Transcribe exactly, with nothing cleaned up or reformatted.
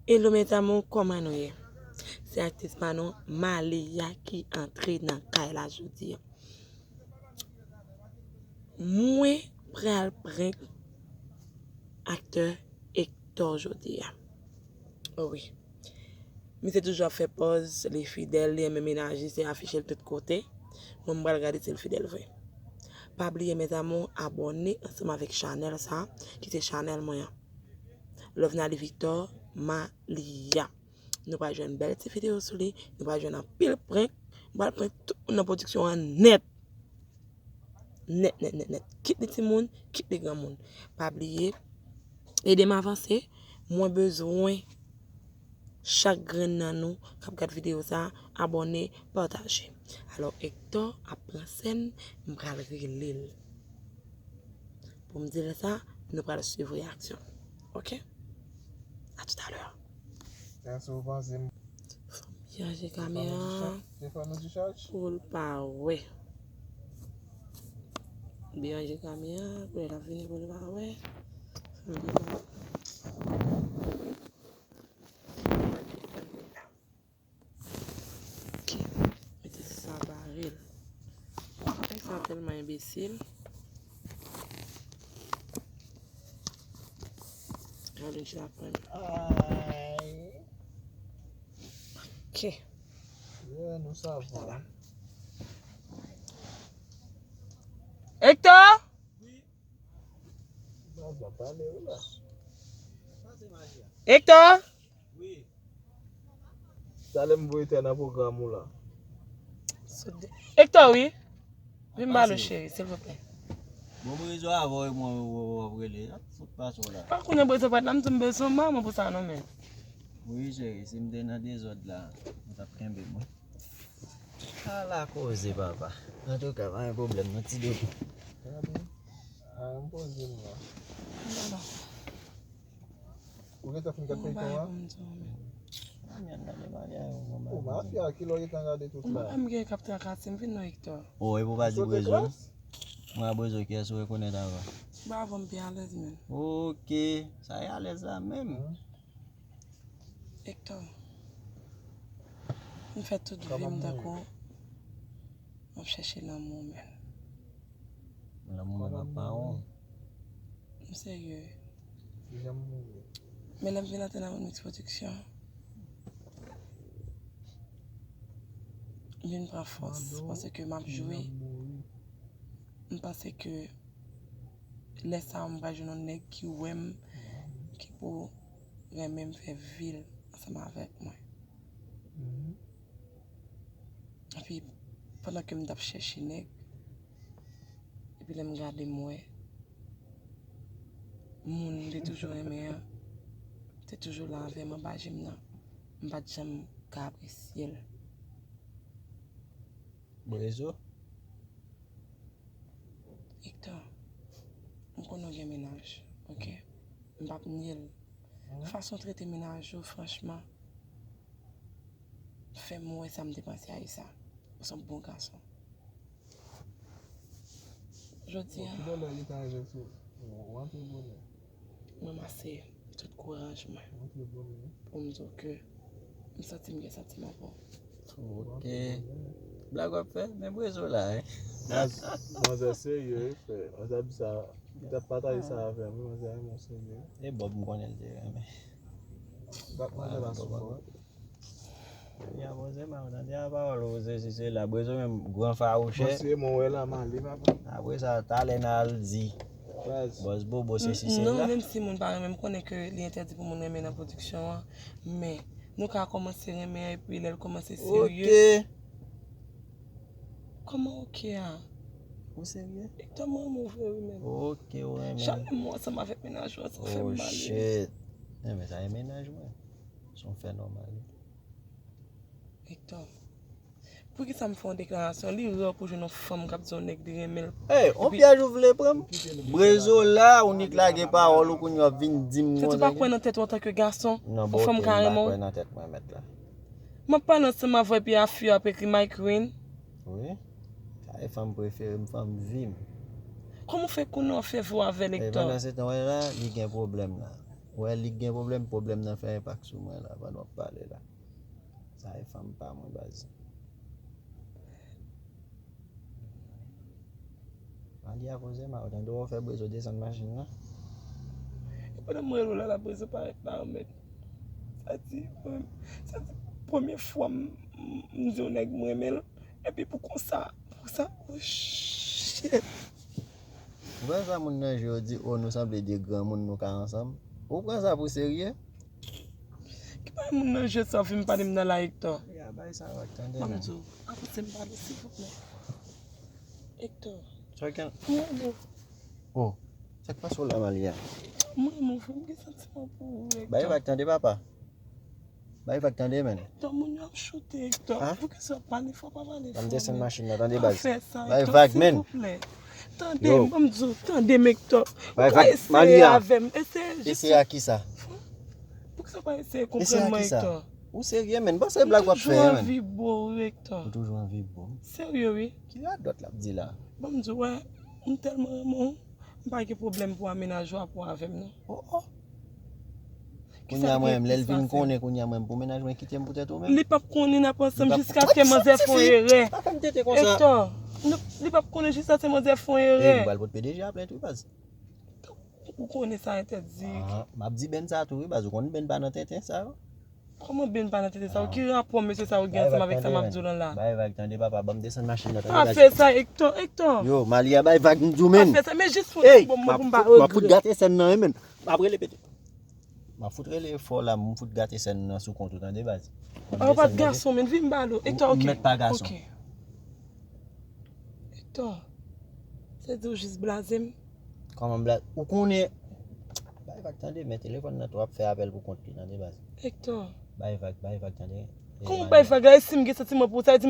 Hello mes amours, kòman nou ye? Se aktris pa nou, Malia, ki antre nan kay la jodi a. Mwen pral prank aktè Hector jodi a. O wi. Misye toujou ap fè pòz, li fidèl, li renmen mennaj li, se afiche l tout kote. Mwen, m pral gade si l fidèl vre. Pa bliye, mes amours, abòne ansanm avèk chanèl sa, ki se chanèl mwen an. Lovnaly Victor Malia. Nou pral jwenn bèl ti videyo sou li, nou pral jwenn anpil prank, nou pral prank tout moun nan pwodiksyon an nèt. Nèt, nèt, nèt, nèt. Kit li timoun, kit li granmoun. Pa bliye, ede m avanse. Mwen bezwen chak grenn nan nou k ap gad videyo sa a, abòne, pataje. Alò, Hector ap pran sèn, m pral rele l. Pou m di l sa, nou pral swiv reyaksyon. Oke? A tout a lè. Kiyès ou panse m Fò m byen ranje kamera an pou l pa wè. Byen ranje kamera an pou lè l ap vini pou l pa wè. Fò m byen ranje kamera. Ok, mete sa bare l. Nèg sa tèlman enbesil. Gade jan l ap pran. Ay. Ok. Yeah, nou sava. Hector! Maja pale wi la. Hector! Talè m voye tè nan pwogram ou la. Hector, wi. Vin ba nou, cheri, silvouplè. Bon, Brezo avè w, mwen, w ap rele. Fout pase w la. Pa konnen Brezo pa t la, m di m bezwen manman pou sa non, men. Wi, cheri, si m te nan dezòd la, ou t ap kenbe mwen. Ala koze, papa. Antouka, pa gen pwoblèm, non, ti doudou. Gade. A, m poze m la. Ou gentan fin gade feyton an? Mwen pa gen pou m di w, men. Mwen menm gade bagay yo, mwen pa gen. O, mafya, kilè w gentan gade tout la? Mwen pa m gen k ap trakase m, vin non, Hector. O, epi w pa di Brezo? Mwen a Brezo, kiyès ou rekonèt avan? Bravo, m pi alèz menm. Ok, sa e alèz la menm. Hector, m fè tout vi m tankou m ap chèche lanmou, men. Lanmou menm ap pa won. M serye. Men lè m vin antre nan Remix Production, m vin pran fòs paske m ap jwe. M panse ke lè sa a, m pral jwenn yon nèg ki wè m, ki pou renmen m fè vi l ansanm avèk mwen. Epi, pandan ke m t ap chèche nèg, epi lè m gade, m wè moun m te toujou renmen an te toujou la avè m anba je m nan. M pa t janm ka apresye l. Brezo? Hector, m konnen w gen mennaj, ok? M p ap nye l. Fason w trete mennaj ou, franchman, fè m wè sa m te panse a Issa. Ou se yon bon gason. Jodi a, ki bòlè li ka jwe sou ou? W antre bòlè. M ranmase tout kouraj mwen pou m di w ke m santi m gen santiman pou w. Ok. Blag w ap fè? Men Brezo la, wi. Manzè serye, wi, frè. Manzè ap di sa, li t ap pataje sa avè m, wi, manzè renmen w serye. E Bob m konnen l te renmen. Bak manzè pa sou Bob. Ya, Brezo, m ap tande a pawòl ou, sesi, sela. Brezo menm, gran fawouchè. Bon, si mwen wè la, m ale, papa. Apre sa, talè n al di. Baz. Bòs Bobo, sesi, sela. Non, menm si moun pa renmen, m konnen ke li entèdi pou moun renmen nan pwodiksyon an. Men, nou ka kòmanse renmen epi lè l kòmanse serye. Ok. Kòman ok a? Ou serye? Hector, m renmen w vre, wi, men. Ok, ou renmen. Chak lè m wè w ansanm avèk mennaj ou an, sa fè m mal, wi. Oh, shit. Enben, sa e mennaj mwen. Se yon fè nòmal, wi. Hector, poukisa m fè yon deklarasyon? Li rè pou jwenn yon fanm k ap di yon nèg li renmen l. Ey, on pyèj ou vle pran m? Brezo la, ou nik lage pawòl ou kounye w ap vin di m. Tèt ou pa kwè nan tèt ou antanke gason? Non, yon fanm ka renmen w? Non, pa kwè nan tèt mwen, mèt la. M ap pale ansanm avè w epi afi ap ekri My Queen. Wi. Sa e fanm prefere m, fanm vi m. Kòman w fè konnen w ap fè vou avè l, Hector? E pandan se tan, w wè la, li gen pwoblèm la. Wè, li gen pwoblèm, pwoblèm nan fè enpak sou mwen la, pandan w ap pale la. Sa e fanm pa mwen, baz. Mali a koze ma, ou tande w fè Brezo desann machin nan? E pandan mwen rele w la, la Brezo parèt la, men. Sa di, mwen, sa di, premye fwa m, m, m di yon nèg m renmen l, epi pou konsa, pou sa, oh shit. Ou wè sa moun nan jwe, yo di, oh, nou sanble de granmoun, nou ka ansanm. Ou pran sa pou serye? Ki bagay moun nan jwe sa, w vin pale m nan la, Hector? Ya, bay sa, wè, tande. Ban m di w, avanse m pale, silvouplè. Hector. Sa gen? Mwen, mwen. Oh, sa k pase w la, Malia? Mwen, mwen, fò m gen santiman pou ou, Hector. Bay vag, tande, papa. Bay vag, tande, men. Hector, moun yo ap choute, Hector. Hein? Pou ki sa w ap pale, fò w pa pale fò, men. Ban m desann machin nan, tande, baz. Pa fè sa, Hector, silvouplè. Bay vag, men. Tande, ban m di w, tande m, Hector. Bay vag, Malia. Ou ka eseye avè m. Eseye jis. Eseye a kisa? Pou ki sa w pa eseye konprann mwen, Hector? Ou serye, men? Bon, se blag w ap fè, men. M toujou anvi bo w, Hector. Ou toujou anvi bo m? Serye, wi. Ki radòt l ap di la? Ban m di w, wè, m tèlman renmen w, m pa gen pwoblèm pou amenaj ou apre avè m, non. Oh, oh. Kounye a mwen menm, lè l vin konnen, kounye a mwen menm, pou mennaj mwen kite m poutèt ou menm? Li p ap konnen n ap ansanm jiskaske manzè fè yon erè. Pa fè m tete konsa. Hector, nou, li p ap konnen jiskaske manzè fè yon erè. Ey, m pral pot P D G a plent, wi, baz. Ou konnen sa entèdi. Ah, m ap di Ben sa tou, wi, baz. Ou konn Ben pa nan tenten sa yo. Kòman Ben pa nan tenten sa yo? Ki rapò mesye sa yo gen ansanm avèk sa m ap di w lan la? Bay vag, tande, papa, ban m desann machin nan, tande, baz. Pa fè sa, Hector, Hector. Yo, Malia, bay vag, m di w, men. Pa fè sa, men jis fè yon ti bon mo pou m pa regrèt. M ap fout gate sèn nan, wi, men. M ap rele pete. M ap fout rele fò la, m fout gate sèn nan sou kont ou, tande, baz. Ou pa t gason, men vin m pale w. Hector, ok. Ou mèt pa gason. Ok. Hector, se di w jis blaze m? Kòman blaze? Ou konnen. Bay vag, tande, men telefòn nan tou ap fè apèl pou kont li, tande, baz. Hector. Bay vag, bay vag, tande. Kòman bay vag la? E si m gen santiman pou ou, sa vle di